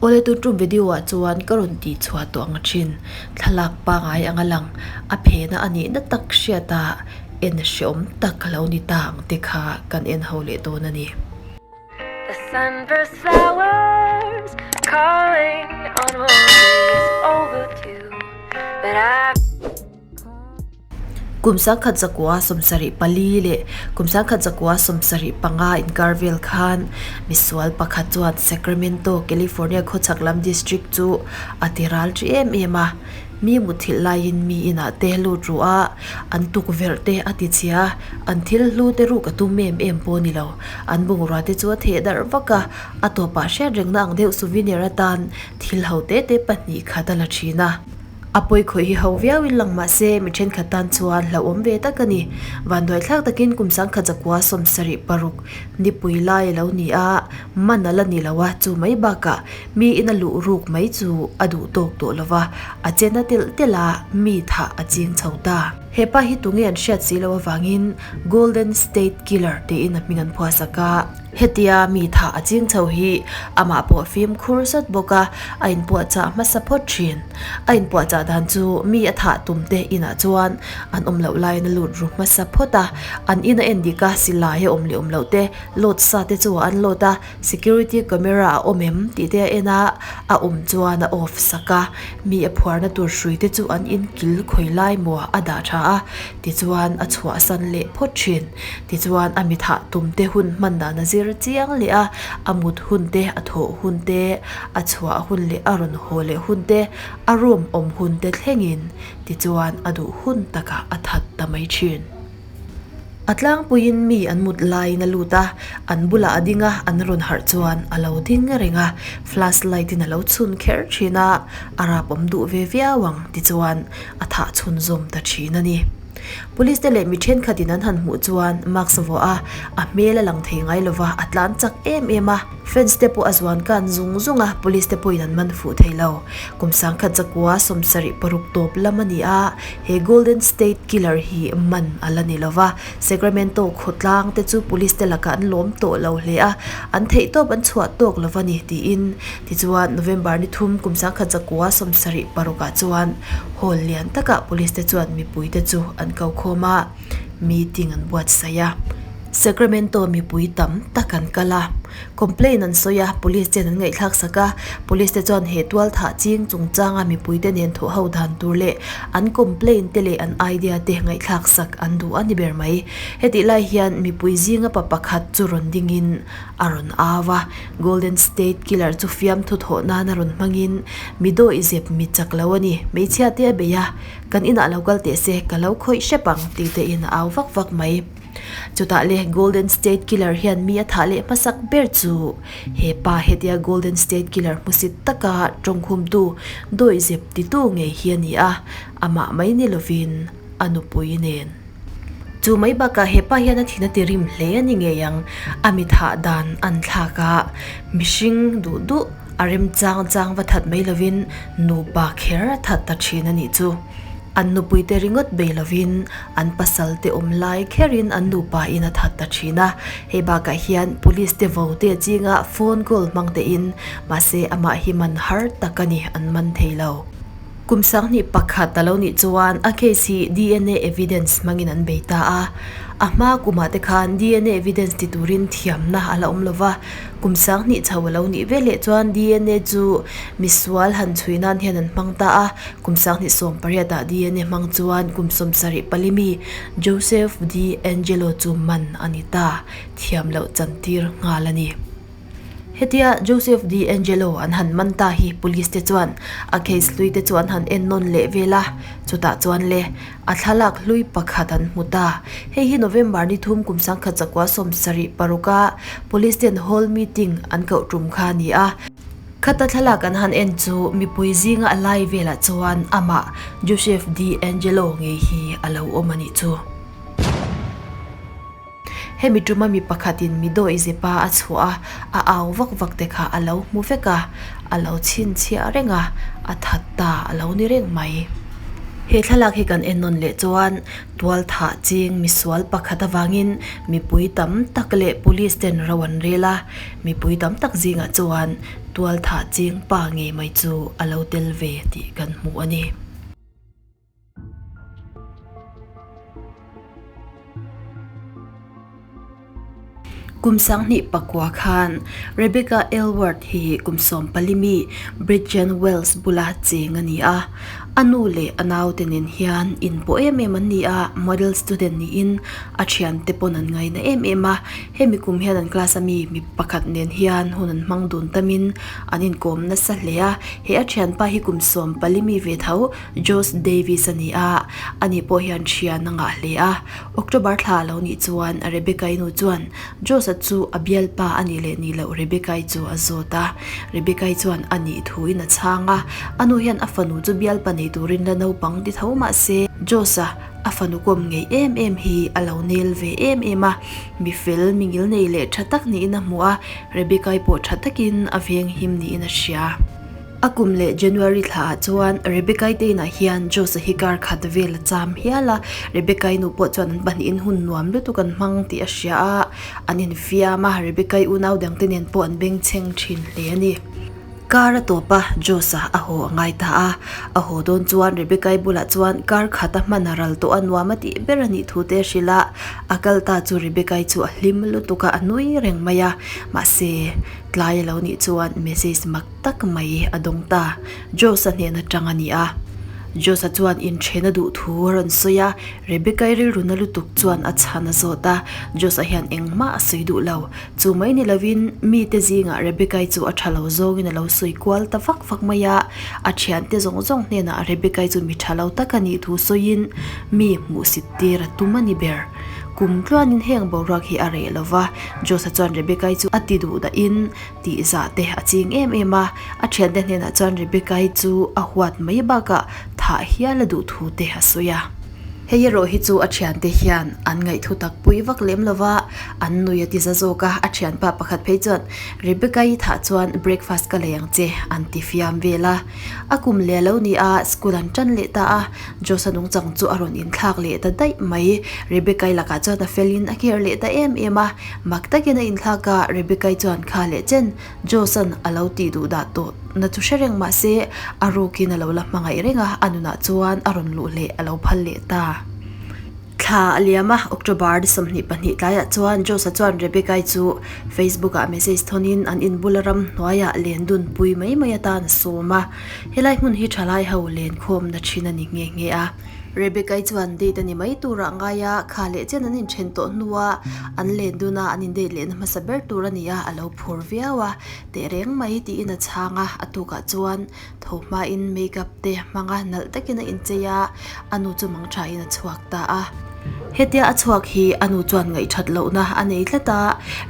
Awle tun tum video ah chuan ka rawn tih chhuah tawh ang thin thlalak pangai anga lang a phena a nihna tak hriat a en hreawm tak a lo ni ta ang te kha kan en ho leh dawn a ni. The sunburst flowers calling on holidays overdue but I Kum 1974 leh kum 1975 inkar vel khan misual pakhat chuan Sacramento, California khawchhak lam district chu a ti ral ṭi em em a. Mi muthilh laiin mi inah te lut ruh a, an tukverh te a ti chhia a, an thil hlu te ruk a tum em em pawh a ni lo. An bungrua te chu a theh darh vak a, a tawpah hriat rengna ang deuh souvenir atan thil ho te te 2 khat a la ṭhin a. A pawikhawih hi ho viau in lang mah se mi thenkhat tan chuan hlauhawm ve tak a ni. Vanduaithlak takin kum 1976 nipui lai a lo ni a, man a la ni lo a, chu mai bakah mi ina luh ruk mai chu a duh tawk tawh lo va, a chen a telh telh a, mi thah a ching chho ta. He pa hi tunge an hriat si loh avangin Golden State Killer tiin a hming an phuahsak a. Hetia mi thah a ching chho hi amah pawh fimkhur zat bawk a, a inpuahchah hmasa phawt thin. A inpuahchah dan chu mi a thah tum te inah chuan an awm loh laiin a lut ru hmasa phawt a, an in a en dik a, silai a awm leh awm loh te, load sa te chu a unload a, security camera a awm em tih te a en a, a awm chuan a off sak a, mi a phuarna tur hrui te chu an inkil khawi lai maw a dah tha a, tichuan a chhuahsan leh phawt thin. Tichuan a mi thah tum te hun hman dan a zir chiang leh a, a mut hun te, a thawh hun te, a chhuah hun leh a rawn haw leh hun te, a room awm hun te thlengin tichuan a duh hun takah a that ta mai thin. A tlangpuiin mi an mut laiin a lut a, an bulah a ding a, an rawn harh chuan a lo ding reng a, flash light in a lo chhun kher thin a, a rap awm duh ve viau ang tichuan a thah chhunzawm ta thin a ni. Police te leh mi thenkhatin an han hmuh chuan mask vuah a, a hmel a lang thei ngai lova, a tlan chak em em a. Fence te pawh a zuan kan zung zung a, police te pawhin an man fuh thei lo. Kum 1976 tawp lam a ni a, he Golden State Killer hi man a la ni lova. Sacramento khawtlang te chu police te lakah an lawm tawh lo hle a, an theihtawp an chhuah tawk lova ni tiin. Tichuan November ni thum kum 1976 ah chuan Hall lian takah police te chuan mipui te chu an ko khawm a, meeting an buatsaih a. Sacramento mipui tam tak an kal a, complaint an sawi a, police ten an ngaihthlak sak a, police te chuan he tual thah ching chungchanga mipui te nen thawh ho dan tur leh an complaint te leh an idea te ngaihthlak sak an duh a ni ber mai. Hetih lai hian mipui zinga pa pakhat chu rawn dingin a rawn au a, Golden State Killer chu fiamthu thawh nan a rawn hmangin mi dawih zep mi chak lo a ni, hmeichhia te a bei a, kan inah lo kal teh se, ka lo khawih hrep ang tih te in a au vak vak mai. Chutah le Golden State Killer hian mi a thah leh hmasak ber chu he pa hetia Golden State Killer hmusit taka tawngkhumtu dawih zep titu ngei hi a ni a, amah mai ni lovin a nupui nen. Chu mai bakah hepa hian a thin a ti rim hle a ni ngei ang, a mi thah dan an thlak a, mihring duh duh a rem chang chang va that mai lovin nupa kher a that ta thin a nih chu. An nupui te ringawt bei lovin an pasal te awm lai kherin an nupa in a that ta thin a, hei bakah hian police te vo te chinga phone call hmang tein mahse amah hi man har tak a ni an man thei lo. Kum 2001 a lo nih chuan a case hi dna evidence hmangin an bei ta a. A hma kumah te khan dna evidence ti turin thiamna a la awm lova, kum 20 chho a lo nih veleh chuan dna chu misual han chhui nan hian an hmang ta a. Kum 2018 ah dna hmang chuan kum 74 mi Joseph DeAngelo chu man a ni ta, thiam loh chantir nghal a ni. Hetia Joseph DeAngelo an han man ta hi police te chuan a case hlui te chu an han en nawn leh vel a, chutah chuan le a thlalak hlui pakhat an hmu ta. Hei hi November ni thum kum 1976 a police ten hall meeting an koh tum kha a ni a. Khata thlalak an han en chu mipui zinga a lai velah chuan amah Joseph DeAngelo ngei hi a lo awm a nih chu. Hemi tuma mi pakhatin mi dawih zepa a chhuah a, a au vak vak te kha a lo hmu vek a, a lo chhinchhiah reng a, a that ta a lo ni reng mai. He thlalak hi kan en nawn leh chuan tual thah ching misual pakhat avangin mipui tam tak leh police ten ro an rel a, mipui tam tak zingah chuan tual thah ching pa ngei mai chu a lo tel ve tih kan hmu a ni. Kum sanghnih pakua khan Rebecca Aylward hi kum 14 mi Bridgen Wells bula cheng a ni a. A nu leh a naute nen hian inpawh em em an ni a, model student niin a thiante pawn an ngaina em em a. Hemi kum hian an class a mi mi pakhat nen hian hun an hmang dun tamin an inkawm nasa hle a. He a thianpa hi kum 14 mi ve tho Josh Davis a ni a, ani pawh hian thian a ngah hle a. October thla a lo nih chuan Rebecca-i nu chuan Josh-a chu a bialpa a nih leh nih loh Rebecca-i chu a zawt a. Rebecca-i chuan a nih thuin a chhang a, a nu hian a fanu chu bialpa nei turin la naupang ti tho mah se Josh-a a fanu kawm ngei em em hi a lo nel ve em em a, mi fel, mi ngil nei leh tha tak niin a hmu a, Rebecca-i pawh tha takin a venghim niin a hria. A kum leh January thla ah chuan Rebecca-i te inah hian Josh-a hi kar khat vel a cham hial a, Rebecca-i nu pawh chuan an pahnihin hun nuam lutuk an hmang tih a hria a, an infiam a, Rebecca-i unau dangte nen pawh an bengchheng thin hle a ni. Kar a tawp a, Josh-a a haw a ngai ta a, a haw dawn chuan Rebecca-i bulah chuan kar khat a hman a ral tawh a nuam a tih ber a nih thu te a hrilh a, a kal ta chu Rebecca-i chu a hlim lutuk a, a nui reng mai a, mahse tlai a lo nih chuan message mak tak mai a dawng ta. Josh-a hnen atang a ni a. Josh-a chuan inthen a duh thu a rawn sawi a, Rebecca-i rilru na lutuk chuan a chhan a zawt a, Josh-a hian engmah a sawi duh lo. Chu mai ni lovin mite zingah Rebecca-i chu a tha lo zawngin a lo sawi kual ta vak vak mai a, a thiante zawng zawng hnenah Rebecca-i chu mi tha lo tak a nih thu sawiin mi hmuhsit tir a tum a ni ber. Kum tluanin heng boruak hi a reh lo va, Josh-a chuan Rebecca-i chu a ti duh dahin Tih zah te a ching em em a, a thiante hnenah chuan Rebecca-i chu a huat mai bakah thah hial a duh thu te a sawi a. Hei erawh hi chu a thiante hian an ngaihthu tak pui vak lem lo va, an nui a ti za zawk a, a thianpa pakhat phei chuan Rebecca-i thah chuan breakfast ka lei ang che an ti fiam vel a. A kum leh a lo ni a, school an tan leh ta a, Josh-a nungchang chu a rawn inthlak leh ta daih mai. Rebecca-i lakah chuan a felin a care leh ta em em a, Mak takin a inthlak a, Rebecca-i chuan kha leh chen Josh-a'n a lo tih duh dah tawh na chu hre reng mah se a rukin a lo la hmangaih reng a, a nunah chuan a rawn luh leh a lo phal leh ta. Thla a liam a, October ni 22 tlaiah chuan Josh-a chuan Rebecca-i chu Facebook-ah message thawnin an inbula ram hnuaiah len dun pui mai mai atan a sawm a, helai hmun hi thalai ho lenkhawmna thin a ni nghe nghe a. Rebecca-i chuan date a ni mai turah a ngai a, kha leh chen an inthen tawh hnua an len dun a, an in date lehna hmasa ber tur a ni a, a lo phur viau a, teh reng mai tiin a chhang a, a tukah chuan tho hmain makeup te hmang a, nalh takin a inchei a, a nu chu mang thain a chhuak ta a. Hetia a chhuak hi a nu chuan ngaihthat lohna a nei tlat a,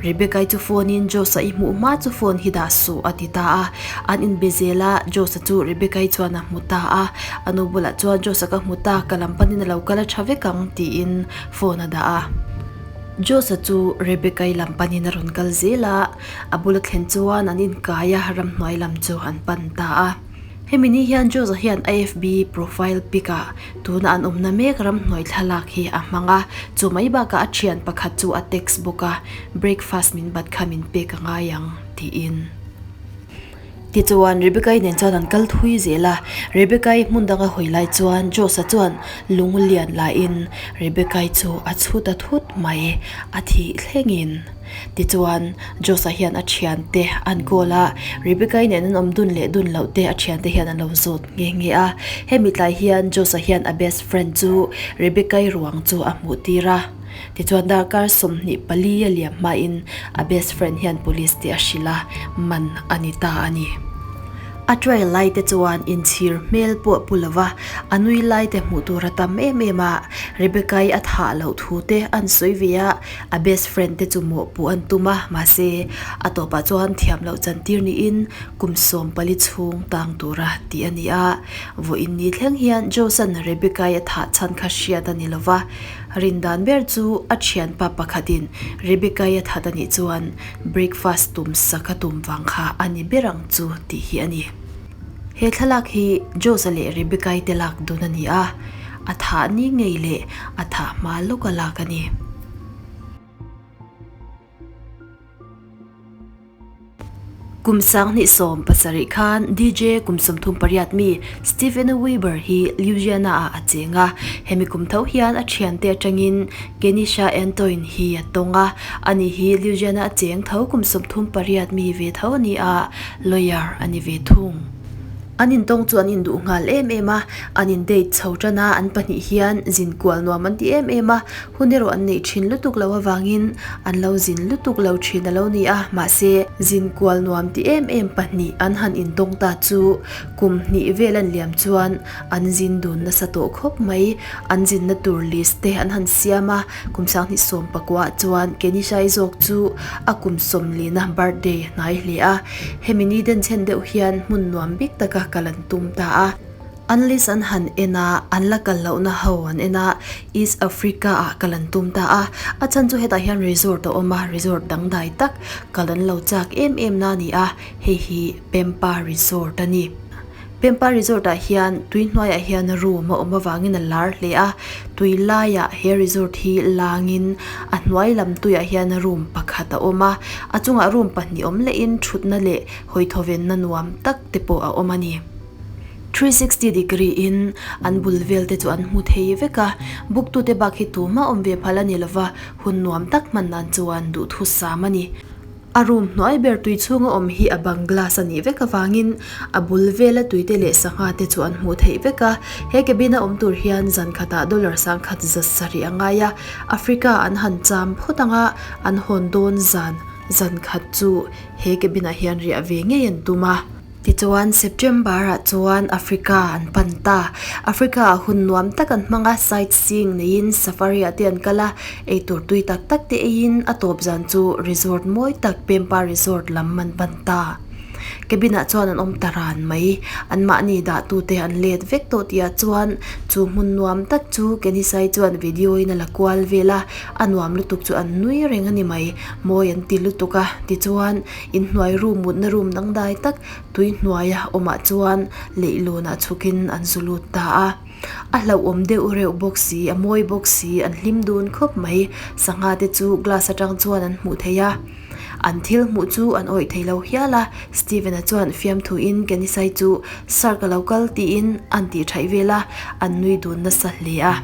Rebecca-i chu phone in Josh-a i hmuh hma chu phone hi dah suh a ti ta a, an inbe zel a, Josh-a chu Rebecca-i chuan a hmu ta a, a nu bulah chuan Josh-a ka hmu ta, ka lam panin a lo kal a tha vek ang tiin phone a dah a. Josh-a chu Rebecca-i lam panin a rawn kal zel a, a bula thlen chuan an inkai a, ramhnuai lam chu an pan ta a. Hemi ni hian Josh-a hian a FB profile pic ah tuna an awmna mek ramhnuai thlalak hi a hmang a, chu mai bakah a thian pakhat chu a text bawk a, breakfast min bat kha min pek a ngai ang tiin. Tichuan Rebecca-i nen chuan an kal thui zel a, Rebecca-i hmun danga hawi lai chuan Josh-a chuan lung lian lahin Rebecca-i chu a chhut a thut mai, a thih thlengin. Tichuan, Josh-a hian a thiante an call a, Rebecca-i nen an awm dun leh dun loh te a thiante hian an lo zawt nghe nghe a. Hemi tlai hian Josh-a hian a best friend chu Rebecca-i ruang chu a hmuh tir a. Tichuan darkar 24 a liam hmain a best friend hian police te a hrilh a, man a ni ta a ni. A trail lai te chuan inchhir hmel pawh pu lova a nui lai te hmuh tur a tam em em a, Rebecca-i a thah loh thu te an sawi ve a, a best friend te chu mawhpuh an tum a, mahse a tawpah chuan thiam loh chantir niin kum 14 chhung tang tura tih a ni a. Vawiin ni thleng hian Josh-a'n Rebecca-i a thah chhan kha hriat a ni lova, rindan ber chu a thianpa pakhatin Rebecca-i a that a nih chuan Breakfast tum sak a tum vang kha a ni ber ang chu tih hi a ni. He thlalak hi Josh-a leh Rebecca-i te lak dun a ni a. A thah ni ngei leh a thah hma lawk a lak a ni. Kum 2017 khan DJ kum 38 mi Steven Weber hi Louisiana ah a cheng a, hemi kum tho hian a thiante atangin Kenisha Antoine hi a tawng a, ani hi Louisiana a cheng tho kum 38 mi ve tho a ni a, lawyer a ni ve thung. An intawng chu an induh nghal em em a, an in date chho tan a, an pahnih hian zin kual nuam an ti em em a, hun erawh an neih thin lutuk lo avangin an lo zin lutuk lo thin a lo ni a, mahse zin kual nuam ti em em pahnih an han intawng ta chu kum hnih vel an liam chuan an zin dun nasa tawh khawp mai, an zinna tur list te an han siam a, kum 2019 ah chuan Kenishai zawk chu a kum sawmlina birthday a hnai hle a. Hemi ni den chhen deuh hian hmun nuam bik taka kal an tum ta a. An list an han en a, an la kal lohna ho an en a, East Africa ah kal an tum ta a. A chhan chu hetah hian resort a awm a, resort dangdai tak kal an lo chak em em na a ni a, hei hi Pempa Resort a ni. Pempa Resort ah hian tui hnuaiah hian room a awm avangin a lar hle a, tui laiah he resort hi langin a hnuai lam tuiah hian room pakhat a awm a, a chungah room pahnih awm lehin thutna leh hawithawvenna nuam tak te pawh a awm a ni. 360 degree in an bul vel te chu an hmu thei vek a, book tute bak hi tumah awm ve phal a ni lova, hun nuam tak hman nan chuan duhthusam a ni. A room hnuai ber tui chhunga awm hi a bang glass a nih vek avangin a bul vela tuite leh sangha te chu an hmuh theih vek a. He cabin a awm tur hian zan khatah dollar sangkhat za sarih a ngai a, Africa an han cham phawt anga an hawn dawn zan zan khat chu he cabin ah hian riah ve ngei an tum a. Tichuan, September-ah chuan Africa an pan ta. Africa-ah hun nuam tak an hmang a, sightseeing neiin safari-ah te an kal a, eitur tui tak tak te eiin a tawp zan chu resort mawi tak Pempa Resort lam an pan ta. Cabin-ah chuan an awm ta ran mai. Anmahni dahtute an let vek tawh tihah chuan chu hmun nuam tak chu Kenisai chuan video-in a la kual vel a, a nuam lutuk chu an nui reng a ni mai. Mawi an ti lutuk a, tichuan, Inhnuai room mutna room dangdai tak tui hnuaia awmah chuan leihlawnah chhukin an zu lut ta a. A hlauhawm deuh reuh bawk si, a mawi bawk si, an hlim dun khawp mai. Sangha te chu glass atang chuan an hmuh thei a. An thil hmuh chu an awih thei lo hial a, Steven-a chuan fiamthuin Kenisai chu Sir ka lo kal tiin an tih thaih vel a, an nui dun nasa hle a.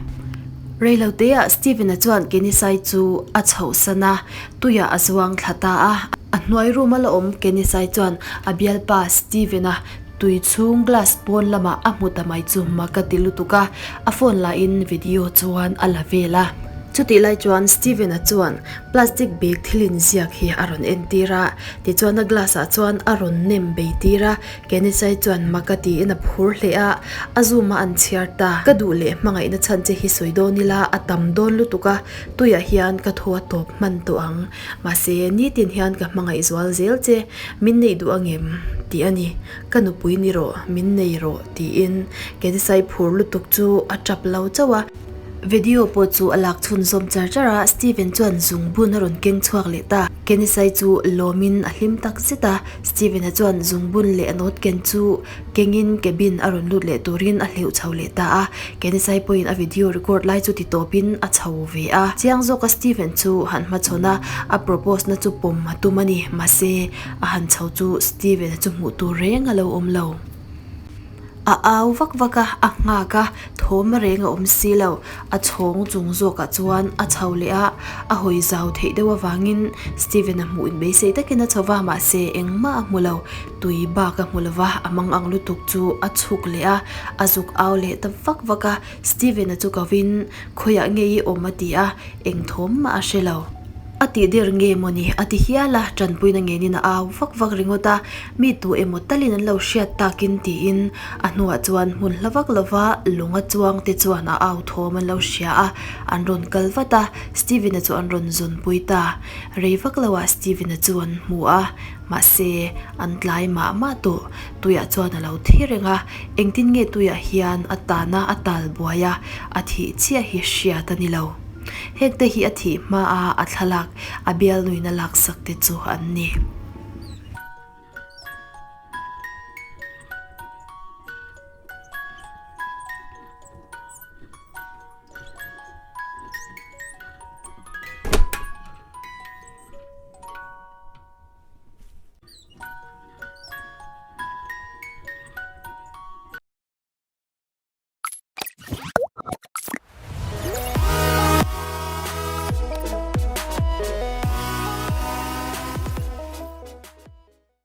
Reiloteah Steven-a chuan Kenisai chu a chhohsan a, Tuiah a zuang thla ta a, a hnuai room a la awm Kenisai chuan a bialpa Steven-a tui chhung glass pawn lamah a hmu ta mai chu mak a ti lutuk a, a phone lahin video chuan a la vel a. Chutih lai chuan Steven-a chuan plastic bag thil inziak hi a rawn entir a, tichuan a glass ah chuan a rawn nem bei tir a, Kenisai chuan mak a tiin a phur hle a, a zoom a an chhiar ta. Ka duh leh hmangaihna chhan che hi sawi dawn ila a tam dawn lutuk a, Tuiah hian ka thaw a tawp hman tawh ang, mahse nitin hian ka hmangaih zual zel che, min neih duh angem? tih a ni. Ka nupui ni rawh, min nei rawh tiin Kenisai phur lutuk chu a tap lo chauh a. Video pawh chu a lak chhunzawm char char a, Steven chuan zungbun a rawn keng chhuak leh ta. Kenisai chu lawmin a hlim tak zet a, Steven-a chuan zungbun leh a note ken chu Kengin cabin a rawn lut leh turin a hleuh chho leh ta a, Kenisai pawhin a video record lai chu ti tawpin a chho ve a. Chiang zawka Steven chu han hmachhawn a, a propose na chu pawm a tum a ni. Mahse, a han chho chu Steven-a chu hmuh tur reng a lo awm lo. A au vak vak a, a nghak a, thawm reng a awm si lo. A chhawng chung zawkah chuan a chho leh a, a hawi zau theih deuh avangin Steven-a hmuh inbeisei takin a chho va, mahse engmah a hmu lo. Tui bak a hmu lova, a mang ang lutuk chu a chhuk leh a, a zuk au leh ta vak vak a, Steven-a chu kovin khawiah nge i awm a ti a, eng thawm mah a hre lo. A tih der nge mawni a ti hial a, tanpuina ngenin a au vak vak ringawt a, mi tu emaw talin an lo hriat takin tiin a hnuah chuan hmun hla vak lova lung a chuang te chuan a au thawm an lo hria a, an rawn kal vat a, Steven-a chu an rawn zawnpui ta. Rei vak loah Steven-a chu an hmu a. Mahse, an tlai mah mah tawh. Tuiah chuan a lo thi reng a, engtin nge tuiah hian a tana a tal buai a, a thih chiah hi hriat a ni lo. Hengte hi a thih hmaa a thlalak, a bialnuina laksak te chu an ni.